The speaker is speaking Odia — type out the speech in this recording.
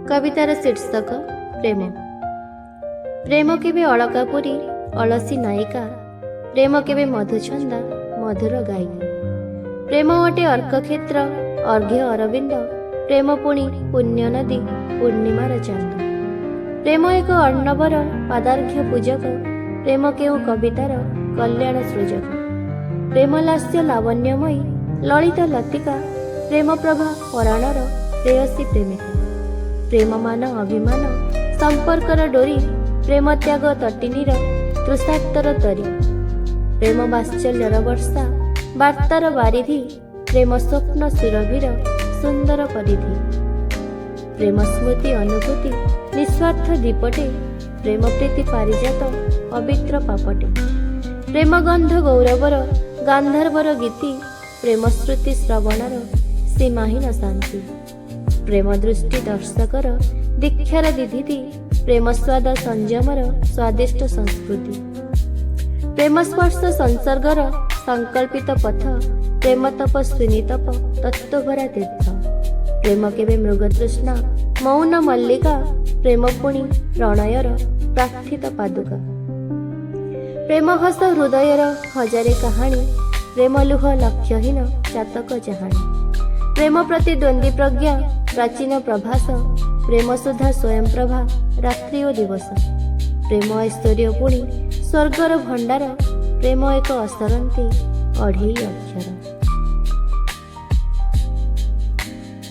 କବିତାର ଶୀର୍ଷକ ପ୍ରେମ। ପ୍ରେମ କେବେ ଅଳକାପୁରୀ ଅଳସୀ ନାୟିକା, ପ୍ରେମ କେବେ ମଧୁଛନ୍ଦା ମଧୁର ଗାୟିକା। ପ୍ରେମ ଅଟେ ଅର୍କକ୍ଷେତ୍ର ଅର୍ଘ୍ୟ ଅରବିନ୍ଦ, ପ୍ରେମ ପୁଣି ପୁଣ୍ୟ ନଦୀ ପୂର୍ଣ୍ଣିମାର ଚାନ୍ଦ। ପ୍ରେମ ଏକ ଅର୍ଣ୍ଣବର ପାଦାର୍ଘ୍ୟ ପୂଜକ, ପ୍ରେମ କେଉଁ କବିତାର କଲ୍ୟାଣ ସୃଜକ। ପ୍ରେମ ଲାସ୍ୟ ଲାବଣ୍ୟମୟୀ ଲଳିତ ଲତିକା, ପ୍ରେମ ପ୍ରଭା ପରାଣର ପ୍ରେୟସୀ ପ୍ରେମିକା। ପ୍ରେମ ମାନ ଅଭିମାନ ସମ୍ପର୍କର ଡୋରି, ପ୍ରେମ ତ୍ୟାଗ ତଟିନୀର ତୃଷାର୍ତ୍ତର ତରି। ପ୍ରେମ ବାତ୍ସଲ୍ୟର ବର୍ଷା ବାର୍ତ୍ତାର ବାରିଧି, ପ୍ରେମ ସ୍ୱପ୍ନ ସୁରଭିର ସୁନ୍ଦର ପରିଧି। ପ୍ରେମ ସ୍ମୃତି ଅନୁଭୂତି ନିସ୍ୱାର୍ଥ ଦୀପଟେ, ପ୍ରେମ ପ୍ରୀତି ପାରିଜାତ ପବିତ୍ର ପାପଟେ। ପ୍ରେମ ଗନ୍ଧ ଗୌରବର ଗାନ୍ଧର୍ବର ଗୀତି, ପ୍ରେମ ଶ୍ରୁତି ଶ୍ରବଣର ସୀମାହୀନ ଶାନ୍ତି। ପ୍ରେମ ଦୃଷ୍ଟି ଦର୍ଶକର ଦୀକ୍ଷାର ଦିଧିତି, ପ୍ରେମ ସ୍ୱାଦ ସଂଯମର ସ୍ୱାଦିଷ୍ଟ ସଂସ୍କୃତି। ପ୍ରେମ ସ୍ପର୍ଶ ସଂସର୍ଗର ସଂକଳ୍ପିତ ପଥ, ପ୍ରେମ ତପସ୍ୱିନୀ ତପ ତତ୍ତ୍ୱଭରା ତୀର୍ଥ। ପ୍ରେମ କେବେ ମୃଗତୃଷ୍ଣା ମୌନ ମଲ୍ଲିକା, ପ୍ରେମ ପୁଣି ପ୍ରଣୟର ପ୍ରାର୍ଥିତ ପାଦୁକା। ପ୍ରେମ ହସ ହୃଦୟର ହଜାରେ କାହାଣୀ, ପ୍ରେମ ଲୁହ ଲକ୍ଷ୍ୟହୀନ ଚାତକ ଚାହାଣୀ। ପ୍ରେମ ପ୍ରତିଦ୍ୱନ୍ଦ୍ୱୀ ପ୍ରଜ୍ଞା ପ୍ରାଚୀନ ପ୍ରଭାସ, ପ୍ରେମ ସୁଧା ସ୍ୱୟଂପ୍ରଭା ରାତ୍ରି ଓ ଦିବସ। ପ୍ରେମ ଐଶ୍ୱର୍ଯ୍ୟ ପୁଣି ସ୍ୱର୍ଗର ଭଣ୍ଡାର, ପ୍ରେମ ଏକ ଅସରନ୍ତି ଅଢ଼େଇ ଅକ୍ଷର।